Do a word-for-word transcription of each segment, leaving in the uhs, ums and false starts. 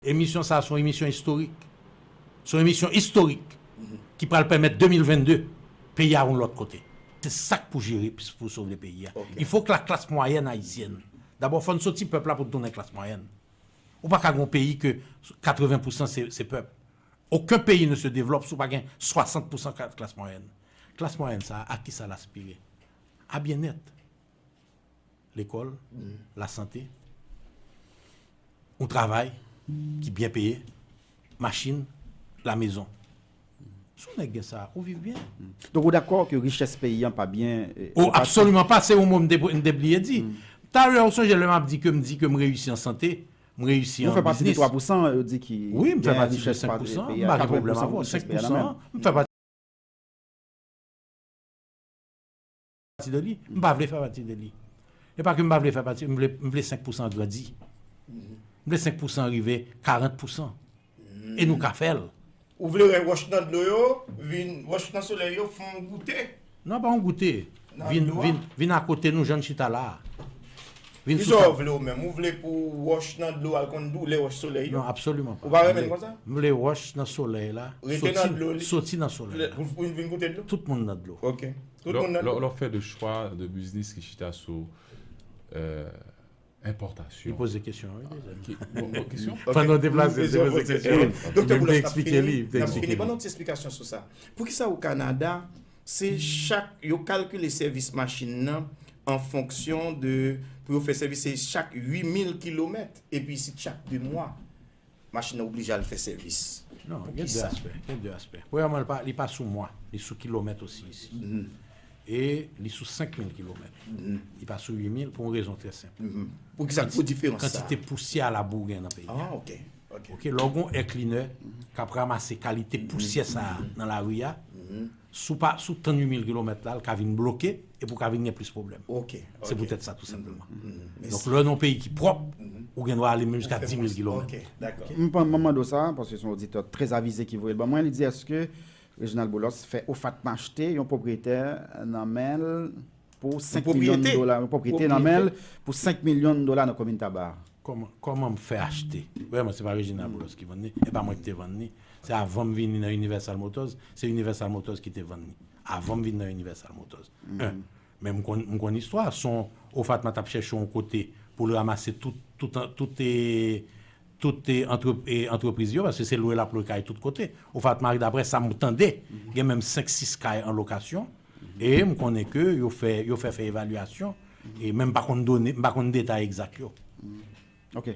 Emisyon sa a se yon emisyon istorik. Se yon emisyon istorik ki pral pèmèt de mil vennde peyi a yon lòt kote. Se sa k pou jere, pou sove peyi a. Il faut que la classe moyenne haïtienne, dabò, fò n soti pèp la pou n tounen klas mwayèn. Ou pa ka gen yon peyi ke katreven pousan se, se pèp. Aucun pays ne se développe si w pa gen swasant pousan klas mwayèn. Klas mwayèn sa a, a ki sa l aspire? A byennèt. Lekòl, lasante, yon travay ki byen peye, machin, lamezon. Si w nèg gen sa, ou viv byen. Donk ou dakò ke richès peyi an pa byen. Oh, absoliman pa. Se yon mo m te, m te bliye di. Talè ou sonje lè m ap di ke m di ke m reyisi an sante, m reyisi an biznis. Ou fè pati de twa pousan yo di ki gen richès peyi a. Wi, m fè pati de senk pousan. M pa gen pwoblèm avè w. Senk pousan, m fè pati pati de li. M pa vle fè pati de li. E pa ke m pa vle fè pati, m vle, m vle senk pousan an grandi. M vle senk pousan an rive karant pousan. E nou ka fè l. Ou vle wè wòch nan dlo yo, vin wòch nan solèy yo, fè w goute. Non, pa yon goute. Vin, vin, vin akote nou, jan n chita la a. Vin sou tab. Kisa w vle ou menm? Ou vle pou wòch nan dlo al konn doulè wòch solèy yo? Non, absoliman pa. Ou pa renmen l konsa? M vle wòch nan solèy la. Rete nan dlo li. Soti nan solèy la. Pou vin goute dlo? Tout moun nan dlo. Ok. Tout moun nan dlo. Lè w fè de chwa de biznis ki chita sou enpòtasyon. Li poze kesyon an wi. Bon, bon kesyon. Pandan w deplase, li te poze kesyon. Doktè Boulos, n ap fini. N ap fini. Ban nou ti eksplikasyon sou sa. Poukisa o Kanada, se chak, yo kalkile sèvis machin nan an fonksyon de, pou yo fè sèvis, se chak uit mil kilomèt, epi isit chak de mwa, machin nan oblije al fè sèvis. Non, gen de aspè, gen de aspè. Premyèman, li pa, li pa sou mwa, li sou kilomèt osi isit. E li sou senk mil kilomèt. Li pa sou uit mil pou yon rezon trè senp. Poukisa gwo diferans sa? Kantite pousyè a labou gen nan peyi a. Ah, ok. Ok, lè w gen yon air cleaner k ap ranmase kalite pousyè sa a nan lari a, si w pa, si w tann uit mil kilomèt la, l ka vin bloke, epi w ka vin gen plis pwoblèm. Ok. Se poutèt sa, tou senpleman. Donk, lè w nan yon peyi ki pwòp, ou gen dwa ale menm jiska dis mil kilomèt. Ok, dakò. M pa, m mande w sa, paske se yon oditè trè avize ki voye l ban mwen, li di, èske Reginald Boulos fè OFATMA achte yon pwopriyete nan men l pou senk milyon dola, yon pwopriyete nan men l pou senk milyon dola nan komin Taba a. Kòman, kòman m fè achte? Vrèman, se pa Reginald Boulos ki vann li, e pa mwen ki te vann li. Se avan m vini nan Universal Motors, se Universal Motors ki te vann li. Avan m vin nan Universal Motors. En, men m konn, m konn istwa, se yon OFATMA t ap chèche yon kote pou l ranmase tout, tout, tout, e, tout, e, antre, e, antrepriz yo, paske se lwe l ap lwe kay tout kote. OFATMA, daprè sa m tande, gen menm senk sis kay an lokasyon. E m konnen ke yo fè, yo fè fè evalyasyon, e, men m pa konn done, m pa konn detay egzak yo. Ok.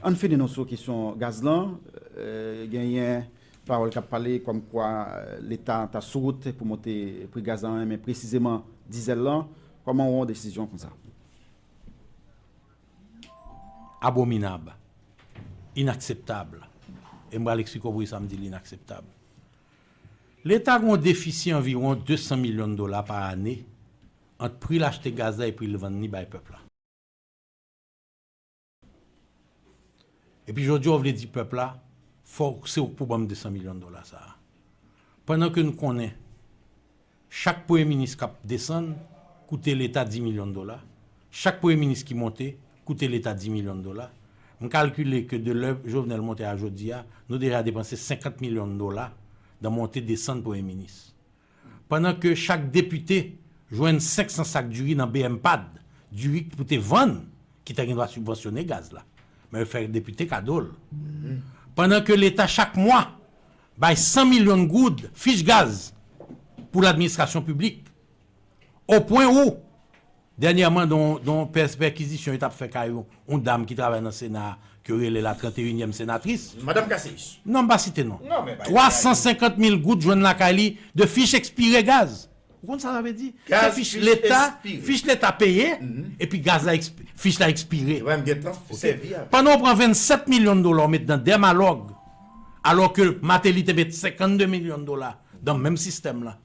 Ann fini non sou kesyon gaz lan. E, genyen pawòl k ap pale kòmkwa, e, Leta ta sou wout pou monte pri gaz lan, men presizeman dizèl lan. Kòman w wè yon desizyon konsa? Abominab, inakseptab. E m pral eksplike w poukisa m di l inakseptab. Leta gen yon defisi anviwon de san milyon dola pa ane ant pri l achte gaz la e pri l vann li bay pèp la. Epi jodi a, w vle di pèp la, fò w, se ou k pou ban m de san milyon dola sa a. Pandan ke n konnen, chak premye minis k ap desann koute Leta dis milyon dola, chak premye minis ki monte koute Leta dis milyon dola. M kalkile ke de lè Jovenel monte a jodi a, nou deja depanse senkant milyon dola nan monte desann premye minis. Pandan ke chak depite jwenn senk san sak diri nan BMPAD, diri pou te vann, ki ta gen dwa sibvansyone gaz la. Men yo fè depite kado l. Pandan ke Leta chak mwa bay san milyon goud fich gaz pou ladministrasyon piblik. O pwen ou, dènyèman, nan yon pèkizisyon yo t ap fè kay yon, yon dam ki travay nan Sena a, ke yo rele la trannteyinyèm senatris. Madanm Cassius. Non, m pa site non. Non, men bay. Twa san senkant mil goud jwenn lakay li de fich ekspire gaz. Ou konn sa sa vle di? Se fich Leta, fich Leta peye, epi gaz la, fich la ekspire. Pandan w pran vennsèt milyon dola w met nan Dermalog, alò ke Martelly te met senkannde milyon dola nan menm sistèm la,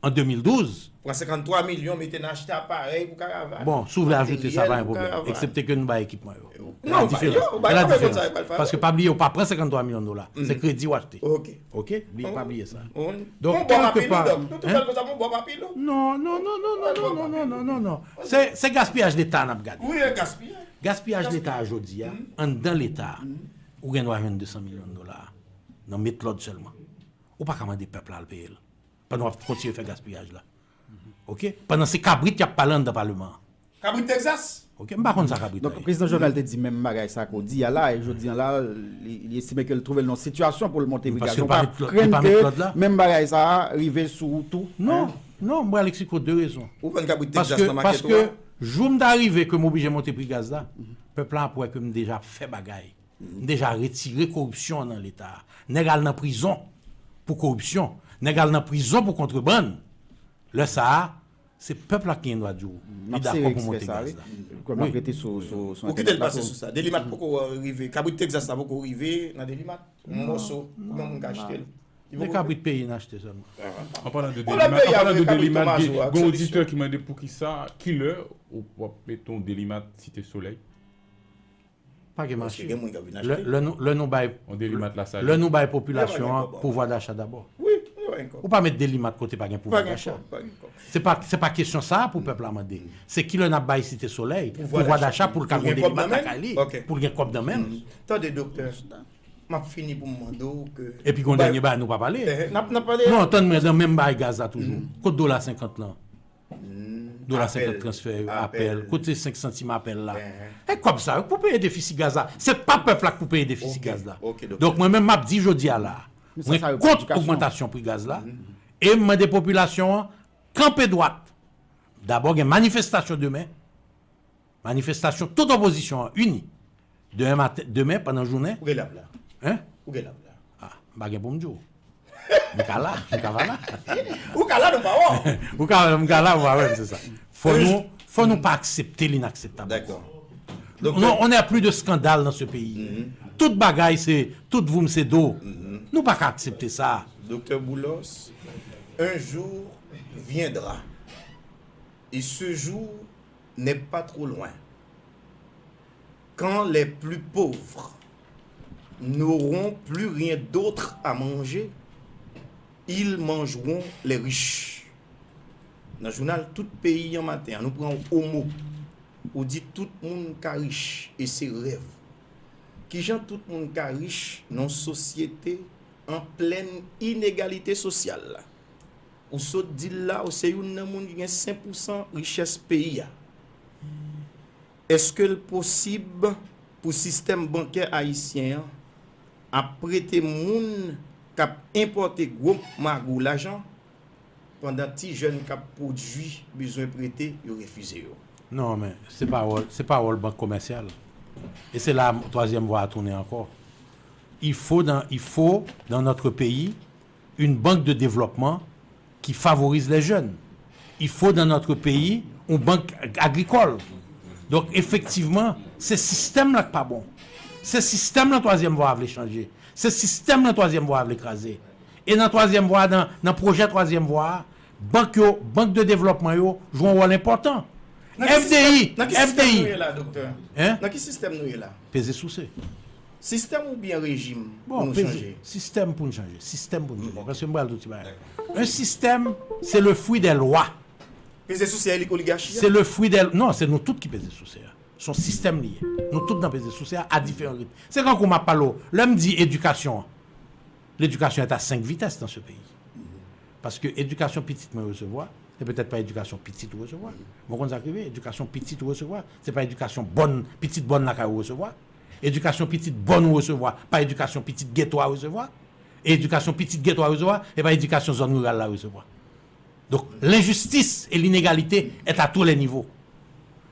an de mil douz. Pran senkanntwa milyon mete nan achte aparèy pou karavàn. Bon, si w vle ajoute sa, pa gen pwoblèm. Eksepte ke nou bay ekipman yo. Non, ba yo, ba yo, konsa yo pral fè. Paske pa bliye, ou pa pran senkanntwa milyon dola. Se kredi w achte. Ok. Ok? Bli-, pa bliye sa. Donk, kèlkepa. Non, non, non, non, non. Se, se gaspiyaj Leta n ap gade. Wi, e gaspiyaj. Gaspiyaj Leta a jodi a, anndan Leta a. Ou gen dwa jwenn de san milyon dola nan met lòd sèlman. Ou pa ka mande pèp la al peye l. Pandan w ap kontinye fè gaspiyaj la. Oke? Pandan se kabrit y ap pale anndan paleman an. Kabrit Texas? Oke, m pa konn sa kabrit la ye. Donk, prezidan Jovenel te di menm bagay sa ke w di a la, e jodi a la, li, li estime ke l twouve l nan sitiyasyon pou l monte pri gaz. Paske l pa met lòd, li pa met lòd la. Menm bagay sa a rive sou ou tou. Non, non, m pral eksplike w de rezon. Ou vann kabrit Texas nan makèt ou a? Paske jou m ta rive ke m oblije monte pri gaz la, pèp la ap wè ke m deja ap fè bagay. M deja retire koripsyon an nan Leta a. Nèg al nan prizon pou koripsyon. Nèg al nan prizon pou kontrebann. Lè sa a, se pèp la ki gen dwa di w li dakò pou monte gaz la. Wi. Ou kite l pase sou sa. Delimat poko rive. Kabrit Texas la poko rive nan Delimat. Yon mòso, konbyen moun ka achte l? De kabrit peyi n achte sèlman. An palan de Delimat, an palan de Delimat, gen yon oditè ki mande poukisa, kilè ou p ap mete yon Delimat Site Solèy? Pa gen mache. Gen moun k ap vin achte. Lè nou, lè nou bay, lè nou bay popilasyon an pouvwa dacha dabò. Wi, yo pa gen kòb. Ou pa met Delimat kote pa gen pouvwa dacha. Pa gen kòb, pa gen kòb. Se pa, se pa kesyon sa a pou pèp la mande. Se kilè n ap bay Site Solèy pouvwa dacha pou l ka gen Delimat lakay li, pou l gen kòb nan men l. Tande, doktè, m ap fini pou m mande w ke... Epi gen yon dènye bagay nou pa pale. N ap, n ap pale. Non, tann mwen, nan menm bagay gaz la toujou. Kot dola senkant lan? Dola senkant transfè yo, apèl. Kote senk santim apèl la? E kòb sa yo pou peye defisi gaz la. Se pa pèp la k pou peye defisi gaz la. Donk, mwen menm, m ap di jodi a la, mwen kont ogmantasyon pri gaz la. E m mande popilasyon an kanpe dwat. Dabò, gen manifestasyon demen. Manifestasyon tout opozisyon an ini. Demen maten, demen pandan jounen. Ou gen lab la. Hein? Ou gen lab la. Ah, m pa gen pou m di w. M ka la, m ka pa la. Ou ka la, nou pa wè w. Ou ka, m ka la, ou pa wè m, se sa. Fò nou, fò nou pa aksepte l'inakseptable. Dakò. Non, on n'est plus de scandale dans ce pays. Tout bagay se, tout voum se do. Nou pa ka aksepte sa. Doktè Boulos, un jour viendra. Et ce jour n'est pas trop loin. Quand les plus pauvres n'auront plus rien d'autre à manger, ils mangeront les riches. Nan jounal Tout Peyi an maten an, nou pran yon mo. Ou di tout moun ka rich, e se rèv. Kijan tout moun ka rich nan yon sosyete an plèn inegalite sosyal? Ou sot di l la, ou se youn nan moun ki gen sen pousan richès peyi a. Èske l posib pou sistèm bankè ayisyen an ap prete moun k ap enpòte gwo magou lajan, pandan ti jèn k ap pwodui bezwen prete, yo refize yo? Non, men se pa wòl, se pa wòl bank komèsyal. E se la twazyèm vwa a tounen ankò. Il faut dans, il faut dans notre pays une banque de développement qui favorise les jeunes. Il faut dans notre pays une banque agricole. Donk, efektivman, se sistèm lan k pa bon. Se sistèm lan twazyèm vwa a vle chanje. Se sistèm lan twazyèm vwa a vle kraze. E nan twazyèm vwa, nan, nan pwojè twazyèm vwa a, bank yo, bank de devlòpman yo jwe yon wòl enpòtan. Nan ki sistèm, nan ki sistèm nou ye la, doktè? Hein? Nan ki sistèm nou ye la? Peze souse. Sistèm oubyen rejim pou nou chanje? Bon, peze, sistèm pou n chanje. Sistèm pou n chanje. Paske m pral di w ti bagay. Un système, c'est le fruit des lois. Peze souse a, e li k oligachi a? C'est le fruit des, non, se nou tout ki peze souse a. Se yon sistèm li ye. Nou tout nan peze souse a, a diferan ritm. Se kankou m ap pale w, lè m di edikasyon an, l'éducation est à cinq vitesses dans ce pays. Paske edikasyon pitit mwen resevwa, se petèt pa edikasyon pitit ou resevwa. Mwen konn sa k rive, edikasyon pitit ou resevwa, se pa edikasyon bòn, pitit bòn lakay ou resevwa. Edikasyon pitit bòn ou resevwa, pa edikasyon pitit geto a resevwa. E edikasyon pitit geto a resevwa, e pa edikasyon zòn riral la resevwa. Donc, l'injustice et l'inégalité est à tous les niveaux.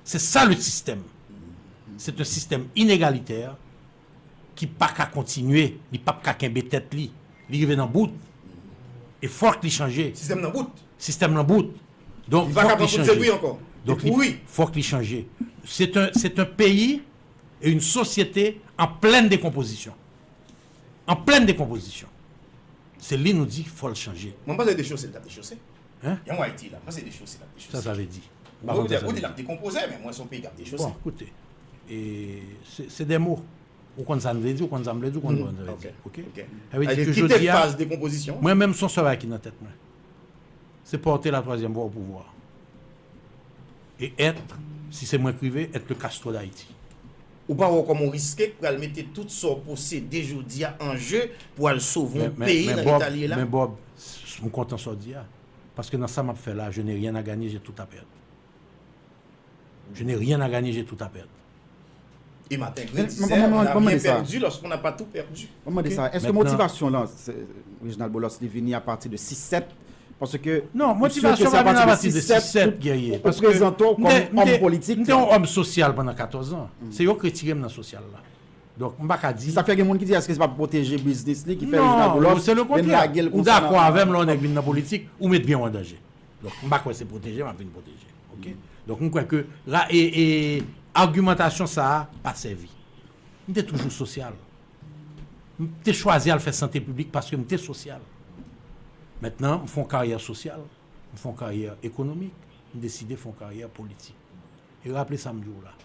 C'est ça le système. C'est un système inégalitaire ki pa ka kontinye, li p ap ka kenbe tèt li. Li rive nan bout. E fòk li chanje. Sistèm nan bout. Sistèm nan bout. Donk, fòk li chanje. Li pa ka pran kout segwi ankò. Donk, li, fòk li chanje. C'est un, c'est un pays et une société en pleine décomposition. En pleine décomposition. Se li nou di fò l chanje. Mwen panse dechose, l t ap dechose. Hein? Yon Ayiti la, mwen panse dechose, l ap dechose. Sa sa vle di? Ou di, ou di l ap dekonpoze, men mwen se yon peyi k ap dechose. Bon, koute. E se, se de mo. Ou konn sa n vle di, ou konn sa m vle di, ou konn sa m vle di. Ok. Sa vle di ke jodi a, mwen menm se yon sèl bagay ki nan tèt mwen. Se pòte la twazyèm vwa o pouvwa. E èt, si se mwen k rive, èt le Castro d'Haïti. Ou pa wè kòman w riske pral mete tout sa w posede jodi a an je pou al sove yon peyi nan leta li ye la? Men Bob, m kontan sa w di a. Paske nan sa m ap fè la, je n'ai rien à gagner, j'ai tout à perdre. Je n'ai rien à gagner, j'ai tout à perdre. E Martin Gray disait, on n'a rien perdu lorsqu'on n'a pas tout perdu. Mwen mande sa, èske motivasyon lan, Reginald Boulos, li vini apati de sis sèt? Paske non, motivasyon pa vin apati de sis sèt, Guerrier. Paske m te yon òm sosyal pandan katòz an. Se yo k retire m nan sosyal la. Donk, m pa ka di. Sa fè gen moun ki di, èske se pa pou pwoteje biznis li ki fè Reginald Boulos vin lage l konsa nan... Non, se lekontrè. Ou dakò avè m lè yon nèg vin nan politik, ou met byen w an danje. Donk, m pa kwè se pwoteje m ap vin pwoteje. Oke? Donk, m kwè ke e, e, agimantasyon sa a pa sèvi. M te toujou sosyal. M te chwazi al fè sante piblik paske m te sosyal. Mentnan, m fè yon karyè sosyal, m fè yon karyè ekonomik, m deside fè yon karyè politik. E raple sa m di w la.